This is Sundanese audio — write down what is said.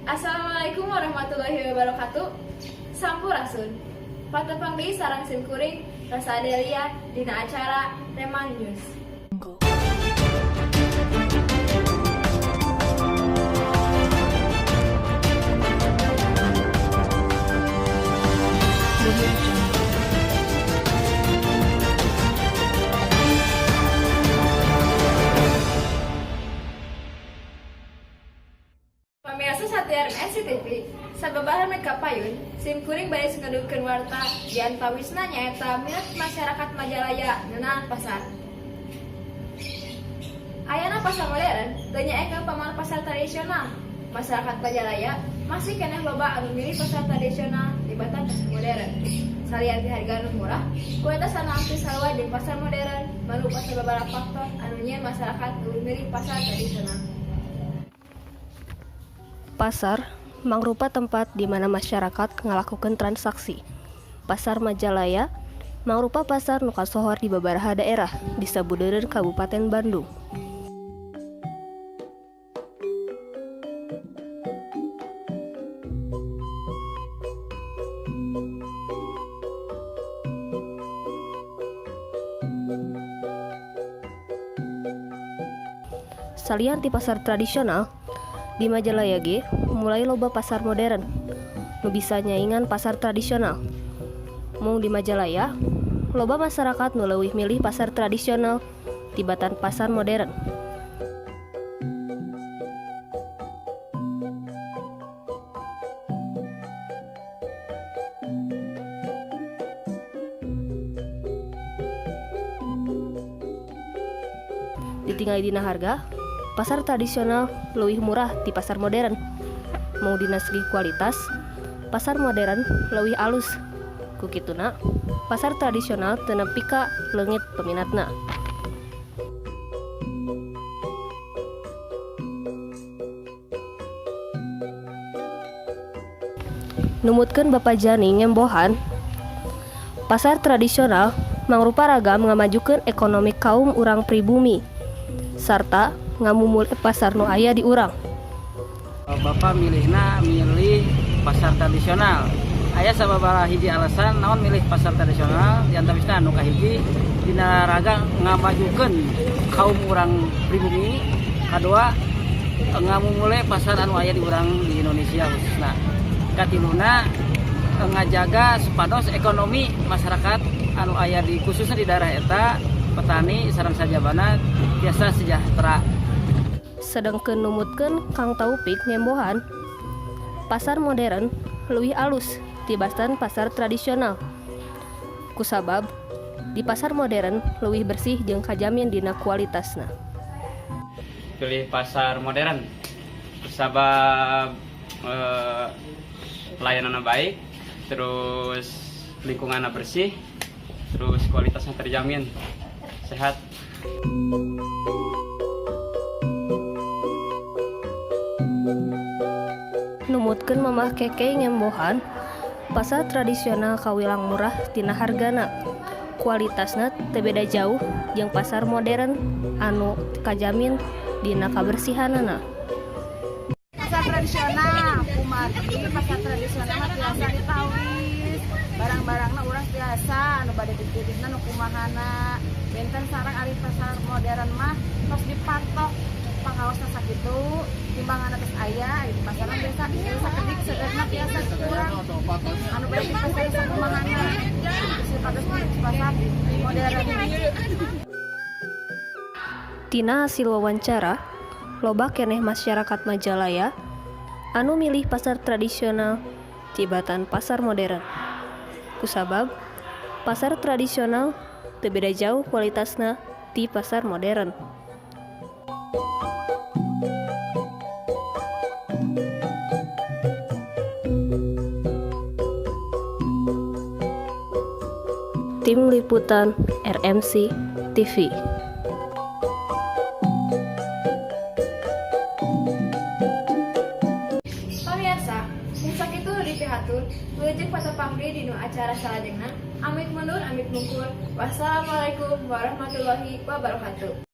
Assalamualaikum warahmatullahi wabarakatuh. Sampurasun. Patepang deui sareng sim kuring Rosa Adelia dina acara Reman News. Pamirsa satia SCTV, sababaraha menit kapayun, sim kuring bade ngedugikeun warta di antawisna nyaeta minat masyarakat Majalaya ngeunaan pasar. Ayana pasar modern teu nyaekeun pamor pasar tradisional. Masyarakat Majalaya masih keneh loba anu milih pasar tradisional tibatan pasar modern. Salian ti harga nu murah, kualitas anu ampir sarua jeung pasar modern marupa sababaraha faktor anu nyieun masyarakat leuwih milih pasar tradisional. Pasar mangrupa tempat di mana masyarakat ngalakukeun transaksi. Pasar Majalaya mangrupa pasar nu kasohor di babaraha daerah di sabudeureun Kabupaten Bandung. Salian ti pasar tradisional, di Majalaya ge mulai loba pasar modern nu bisa nyaingan pasar tradisional. Mung di Majalaya, loba masyarakat nu leuwih milih pasar tradisional tibatan pasar modern. Ditingali dina harga, pasar tradisional leuwih murah ti pasar modern. Mung dina segi kualitas, pasar modern leuwih alus. Ku kituna, pasar tradisional teu nepi ka leungit peminatna. Numutkeun Bapak Jani ngembohan, pasar tradisional mangrupa ragam ngamajukeun ekonomi kaum urang pribumi sarta ngamumule pasar nu aya di urang. Bapak milihna milih pasar tradisional. Aya sababaraha hiji alasan naon milih pasar tradisional, diantawisna anu kahiji dina raga ngamajukeun kaum urang pribumi, kadua ngamumule pasar anu aya di urang di Indonesia khususna. Katiluna ngajaga supados ekonomi masyarakat anu aya di khususnya di daerah eta petani sareng sajabana tiasa sejahtera. Sedengkeun numutkeun Kang Taufik ngembohan, pasar modern leuwih alus tibatan pasar tradisional. Kusabab di pasar modern leuwih bersih jeung kajamin dina kualitasna. Pilih pasar modern sebab pelayanannya baik, terus lingkungannya bersih, terus kualitasnya terjamin, sehat. Numutkeun Mamah Keke ngembohan, pasar tradisional kawilang murah tina hargana. Kualitasna teu beda jauh jeung pasar modern anu kajamin dina kabersihanana. Pasar tradisional kumargi pasar tradisional mah tiasa ditawis barang-barangna, urang tiasa anu bade dipilihna nu kumahana. Benten sareng ari pasar modern mah tos dipatok pangaosna sakitu, timbanganna tos aya. Ari di pasaran biasa sakedik seueurna tiasa kurang anu bade di pasar sakumahana. Geus pados di pasar modern. Tina hasil wawancara, loba keneh masyarakat Majalaya anu milih pasar tradisional tibatan pasar modern. Kusabab pasar tradisional teu beda jauh kualitasna ti pasar modern. Tim Liputan RMC TV. Pamirsa, mung sakitu nu dipihatur, wilujeng patepang deui dina acara salajengna. Amit mundur, amit mungkur. Wassalamualaikum warahmatullahi wabarakatuh.